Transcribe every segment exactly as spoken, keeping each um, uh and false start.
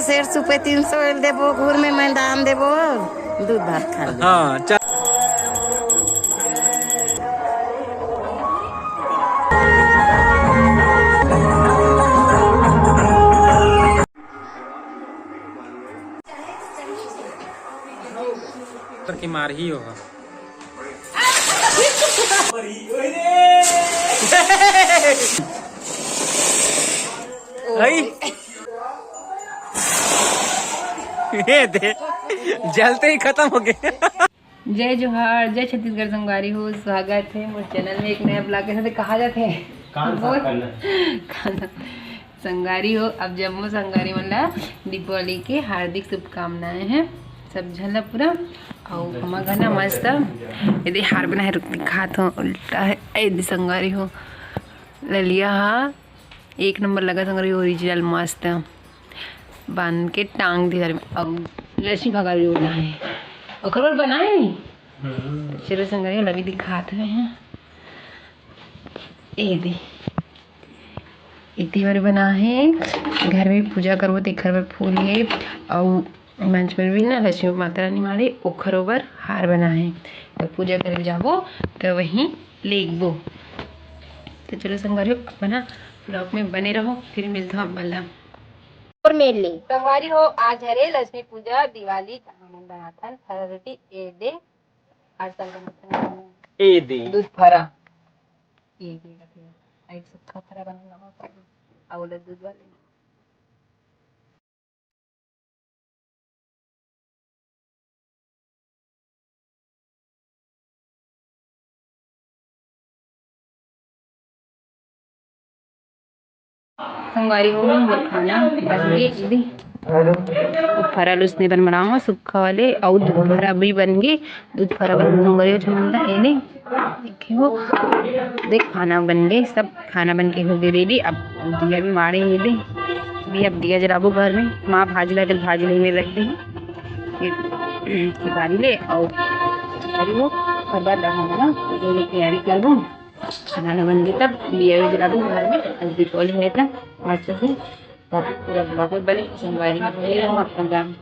सेर सुपे तीन सौ एल देबो, घूर में मैं दान देबो, दूध भात खा ले। हाँ, चल। करके मारही हो। हई। ये दे, जलते ही खत्म हो गए। जय जोहार, जय छत्तीसगढ़ संगवारी हो, स्वागत है मोर चैनल में एक नया ब्लॉग के साथ। कहा जाते हैं? कान साफ बोल। करना। कान। संगवारी हो, अब जम्मो संगवारी मन ला दीपावली के हार्दिक शुभकामनाएं हैं, सब झन ला पूरा। अउ हमर घर ना मस्त एदे हार बनाए रुक दिखात हो, उल्टा है। एदे संगवारी हो, ललिया हा एक नंबर लगा संगवारी, ओरिजिनल मस्त बांध के टांग दे घर में। अब लक्ष्मी भगवान भी बनाए, ओकर बर बनाए नहीं। चलो संगवारी हो, अभी दिखात हुए हैं। ए दे, इतनी बार बना है, घर में पूजा करबो तेखर बर फूल हे, अउ मंच पर भी ना लक्ष्मी माता रानी माड़े ओखरो बर हार बना है। तो पूजा करे जाबो तो वहीं लेगबो। तो चलो संगवारी हो, अपना ब्लॉग में बने रहो, फिर मिलता हूँ आप मन ला। और मेले। संगवारी हो, आज हरे लक्ष्मी पूजा, दिवाली, कहाँ मन बनाथन फरा रोटी, ए दे, आज कल बनाथन ए दे। दूध फरा। ए दे, आई सुक्खा फरा बनाना होता है। अउ ओला दूध वाले। संगवारी हो, मोर खाना बन गे दीदी। फरा ल उसने बन बनाओ सुक्खा वाले, अउ दूध फरा भी बन गे। दूध फरा बन संगवारी हो, चमंदा एने। देखियो, देख खाना बन गे, सब खाना बन के हो गे रेडी। अब दिया भी माड़े हे दे, भी अब दिया जलाबो घर में। माँ भाजी ला दे, भाजी लेने लग गई। ये, ये भाजी ले, अउ तैयारी हो, ओकर बाद अब हम ना जो तैयारी करबो, खाना ना बन गई तब दिया भी जलाबो घर में। आज दीपावली है त मस्त से, तब पूरा बहुत बड़ी संगवारी में रहो अपन गाँव।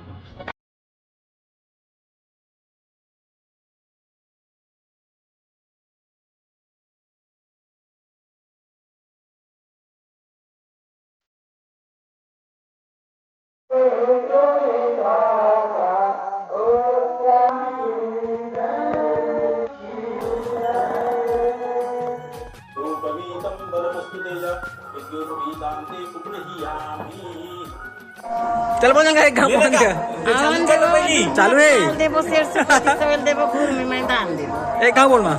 चल बोल ना, एक घाव बोल ना। आवन देबो, चालू है। दान देबो, सेर सुपे तीन सौ एल देबो, घूर में मैं दान देबो। एक घाव बोल ना।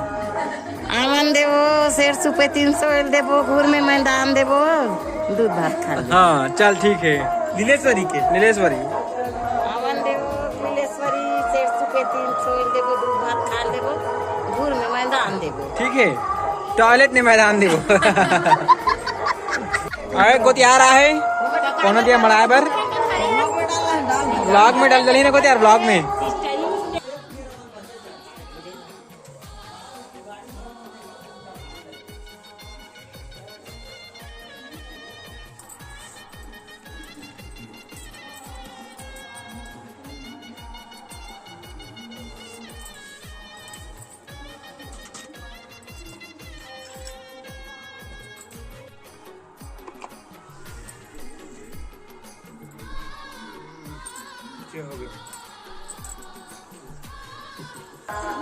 आवन देबो, सेर सुपे तीन सौ एल देबो, घूर में मैं दान देबो, दूध भात खा ले। हाँ, चल ठीक है। नीलेश्वरी के। नीलेश्वरी। आवन देबो, नीलेश्वरी, सेर सुपे तीन सौ एल देबो, दूध भात खा लेबो, घूर में मैं दान देबो। ठीक है, टॉयलेट ने मैदान देबो। अरे गोतियार आहे, कोनो दिया मड़ाए बर। ब्लॉग में डाल डली ना गोतियार, ब्लॉग में।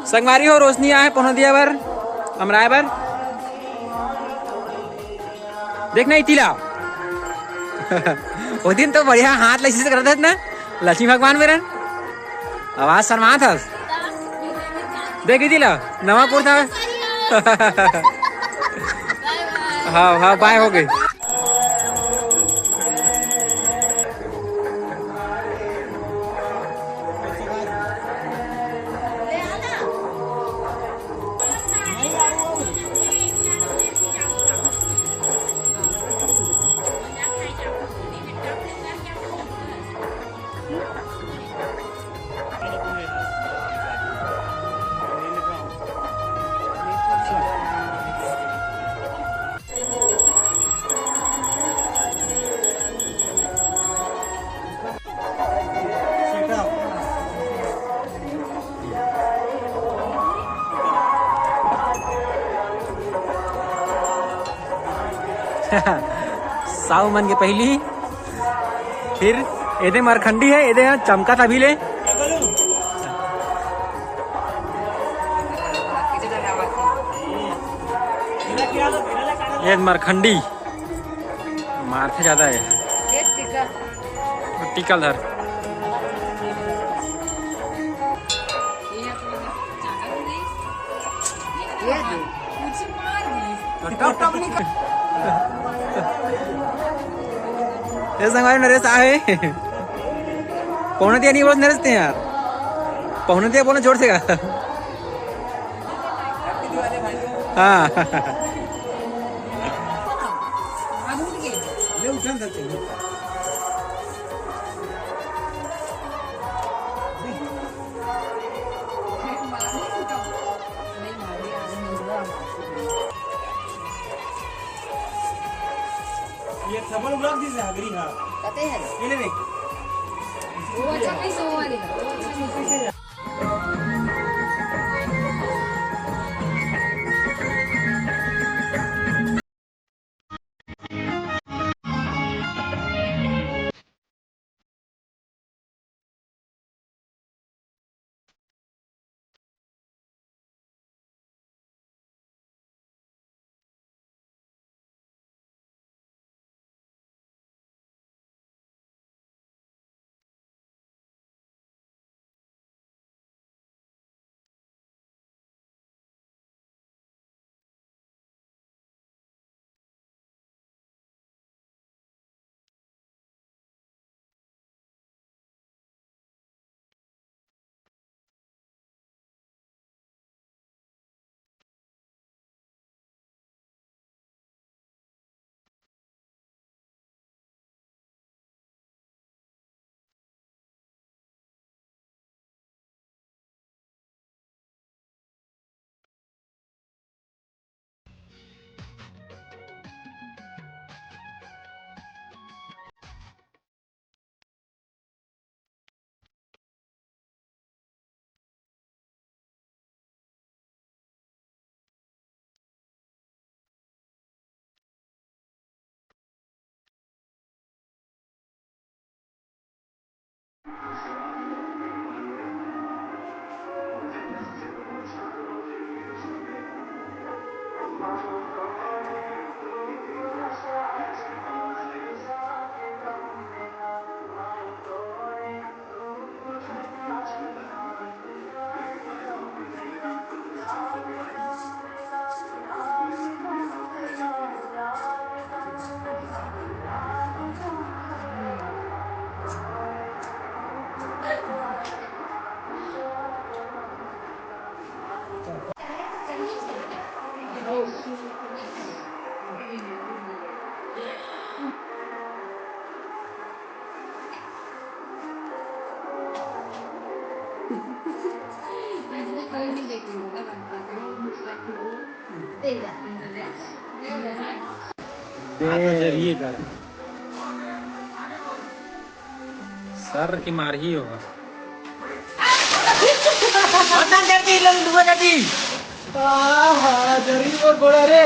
संगवारी हो, रोशनी आहे पहुना दिया बर, अमराय बर। देख ना इतिला। ओ दिन तो बढ़िया हाथ लैसे करत हस ना, लक्ष्मी भगवान मेरन। आवाज शर्मात हस। देख इतिला, नवा कुर्ता। हाँ, हाँ, बाय हो गई। साहू मन के पहिली, फिर एदे मरखंडी हे, एदे ह चमकत अभी ले। ये मरखंडी मारथे ज्यादा हे। टीका ल धर। ए संगवारी, नरेश आहे। पहुनतिया नहीं बोल नरेश ते यार। पहुनतिया बोलना जोर से का। हाँ। ये थमन ब्लॉक दिस हगरी हा। कते है? ये ले रे। वो अच्छा नहीं सो वाली है। हाथ में जरिए का। सर की मारही होगा। मदन जल्दी लंडुआ जल्दी। आहा, जरी मोर गोड़ा रे।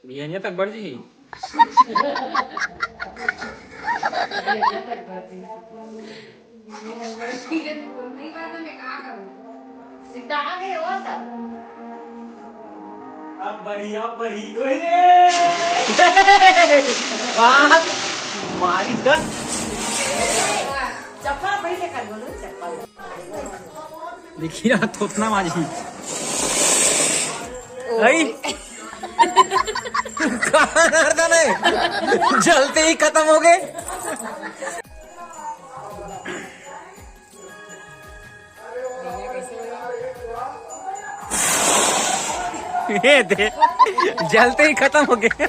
बिहनिया तक बढ़ जी। अब बढ़िया, बढ़ी गई रे। बात मारी कर। चप्पल पहले कर बोलो, चप्पल। देखिए, थोथना माझी। आई। कहाँ करता नहीं? जलते ही खत्म हो गए। ये दे, जलते ही खत्म हो गए।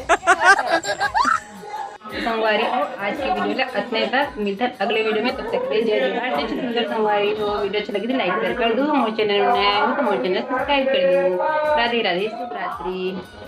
संगवारी हो, आज के वीडियो ला अतने तक, मिलथन अगले वीडियो में। तब तक के लिए जय जोहार, जय छत्तीसगढ़। संगवारी हो, वीडियो अच्छा लगी तो लाइक कर, कर दो, मोर चैनल में नया हो तो मोर चैनल सब्सक्राइब कर दो। राधे राधे, शुभ रात्रि।